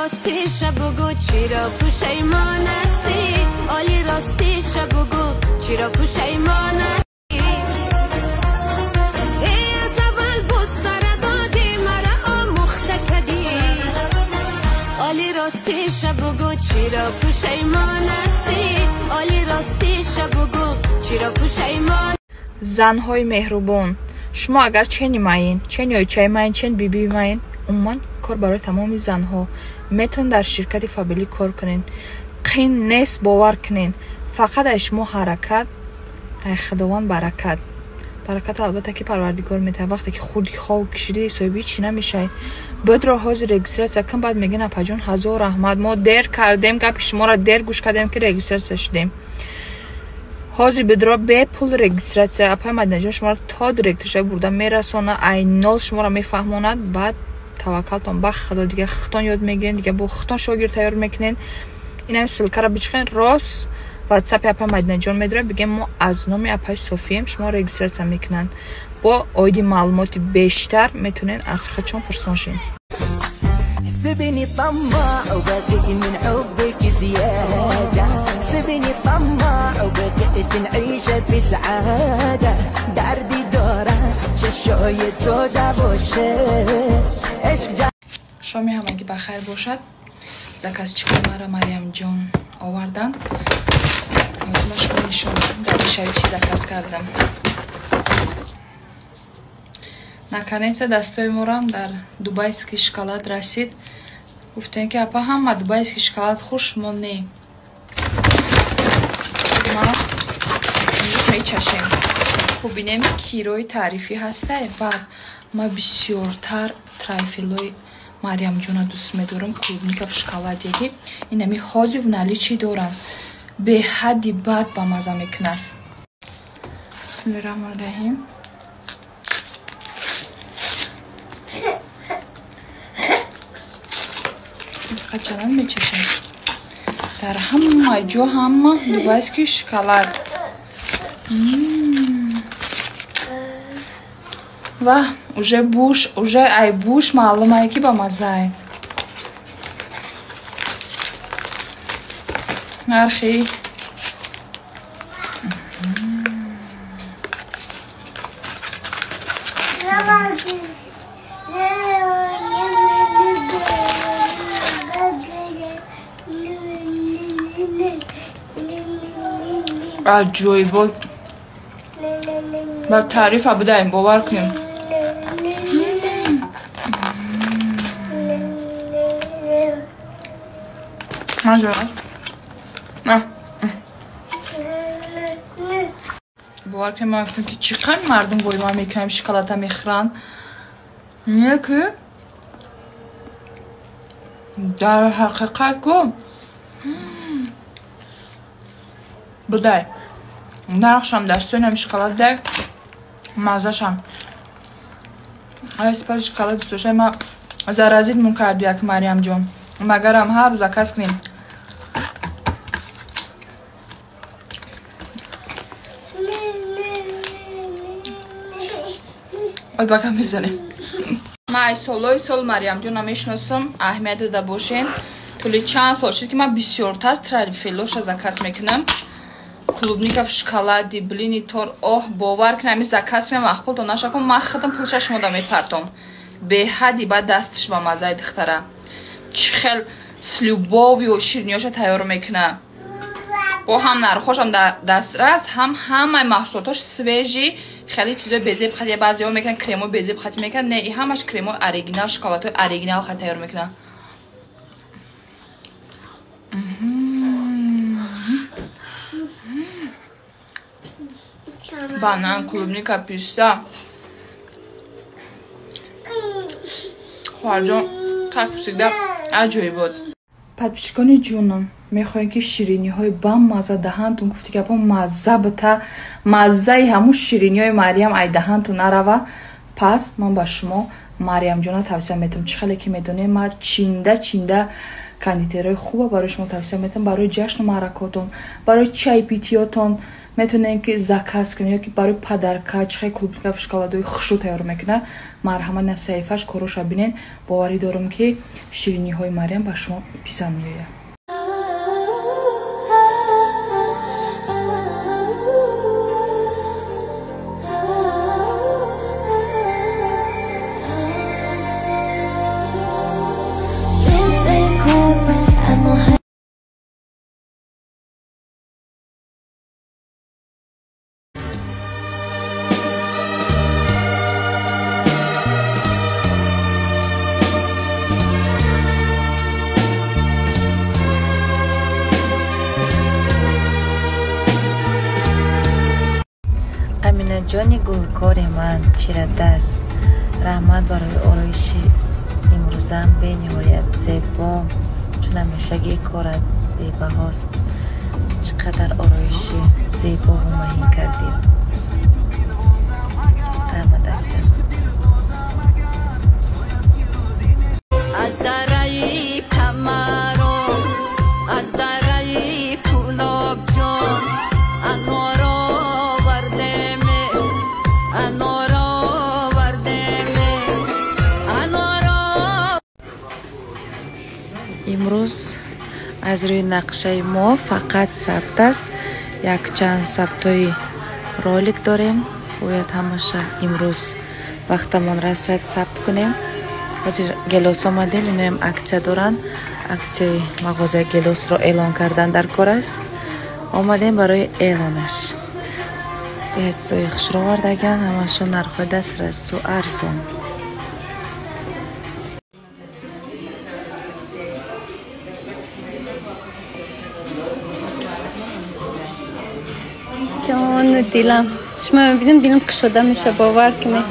Ростиша бугу, чиро пушаймон ҳастӣ? Оли ростиша бугу, чиро пушаймон ҳастӣ? Эй, аз аввал бусара додӣ, мара омӯхта кадӣ. Оли ростиша бугу, чиро пушаймон ҳастӣ? Оли ростиша бугу, чиро пушаймон. Занҳои меҳрубон, шумо агар чени маин, чени ойчаи маин, чен бибии маин, умуман кор барои тамоми занҳо, метавон дар ширкати Фаберлик кор кунед. Қин нест, бовар кунед. Фақат ай шумо ҳаракат, ай Худованд баракат. Баракат албатта ки Парвардигор метавад. Вақте ки хурди хов кишидӣ, соҳиби чӣ намешавӣ. Бодро ҳозир регистрация кун, баъд мегӯянд апаҷон ҳазор раҳмат, мо дер кардем, гапи шуморо дер гӯш кардем ки регистрация шудем. Ҳозир бедро бепул регистрация. Апаи Мадинаҷон шуморо то директорша бурда мерасонад, ай нол шуморо мефаҳмонад, баъд таваккалтон ба Худо, дига худтон ёд мегирен, дига бо худтон шогирд тайёр мекунен. Инам ссылкаро бичиқен, рост ватсапи апаи Мадинаҷон медорем, бигем мо аз номи апаи Софием, шумо регистрация мекунанд. Бо оиди маълумоти бештар метавонед аз худшон пурсон шед. سيبني طماع وبقيت من حبك زيادة، سيبني طماع وبقيت نعيش بسعادة، دردي دورة ششوي تودا بوشه عشق جا. شоми ҳамагӣ ба хайр бошад. Заказчикои маро Марьямҷон оварданд. Ҳозир шумо нишон дар ишави чӣ заказ кардам. Наконец-то дастои морам дар дубайский шоколад расид. Гуфтем ки апа ҳама дубайский шоколад хуш, мо не. Ма имрӯз мечашем. Хуб бинем кирои таърифӣ ҳастай. Баъд ма бисёртар трайфилои Марьямҷона дӯст медорам, клубника в шоколаде ки инами ҳозир в наличии доранд. Беҳадди бад ба маза мекунад. Бисмиллоҳи раҳмони раҳим. Фақат чананд мечашем. Дар ҳама ҷо ҳама дубайский шоколад. Ва уже буш, уже ай буш маълумае ки ба маззае. Нархи аҷоибот. Ба таърифа будаем, бовар кунем. Бовар кунем, ман гуфтам ки чӣ қадр мардум бо ман мекунам, шоколада мехӯранд. Не ки дар ҳақиқат ку будай. Нархшам дастоинам шоколад дай, маззашам. Ай сипас шоколад дӯст доштам, ма заразитмон карди як Марьямҷон. Магарам ҳар рӯз заказ кунем. Ой, ба кам мезанем. Ман ай солҳои сол Марьямҷонро мешиносам, аҳамият дода бошен. Тӯли чанд сол шуд ки ман бисёртар трайфилоша заказ мекунам. Клубника в шоколаде, блини тор, оҳ, бовар кунам, ами заказ кунам, маъқултон нашакун, ман худам пулша шумода мепартом. Беҳадди баъд дасташ ба маззаи духтара. Чӣ хел с любовью ширинёша тайёр мекуна. Бо ҳам нархошам дастрас, ҳам ҳамаи маҳсулотош свежий, хеле чизои безеб хати, баъзеҳо мекунанд кремои безеб хати мекунанд, не, и ҳамаш кремои оригинал, шоколадҳои оригинал хати тайёр мекунанд. Банан, клубника, писта. Хоҳарҷон, как всегда, аҷоибот. Подписчикони ҷонам, мехоҳем ки шириниҳои бамазза даҳантон, гуфти гапо мазза бита, маззаи ҳамун шириниҳои Марьям ай даҳантон нарава. Пас ман ба шумо Марьямҷона тавсия метам. Чӣ хеле ки медонем, ман чинда чинда кондитерҳои хуба барои шумо тавсия метам, барои ҷашну маъракотон, барои чайпитиётон. Метавонед ки заказ кунед ё ки барои падарка чихел клубника в шоколадои хушрӯ тайёр мекунад. Марҳамат, на саҳифааш короша бинед. Боварӣ дорам, ки шириниҳои Марьям ба шумо писанд меояд. Аминаҷони гулкори ман чирадаст, раҳмат барои ороиши имрӯзам бениҳоят зебо, чун ҳамешагии корат бебаҳост. Чӣ қадар ороиши зебову маҳин кардӣ. Раҳмат, азизам. Аз дараи Камаро, аз дараи Кӯлобҷон анор овардем, анор овардем, анор. Имрӯз аз рӯи нақшаи мо фақат сабт аст. Якчанд сабтҳои ролик дорем, бояд ҳамаша имрӯз вақтамон расад сабт кунем. Ҳозир Гелос омадем, иноям аксия доранд. Аксияи мағозаи Гелосро эълон кардан дар кор аст. Омадем барои эълонаш. Чизои хушро овардаган, ҳамашон нархҳои дастрасу арзон. Ҷону дилам, шумо мебинам, дилам кушода меша, бовар кунед.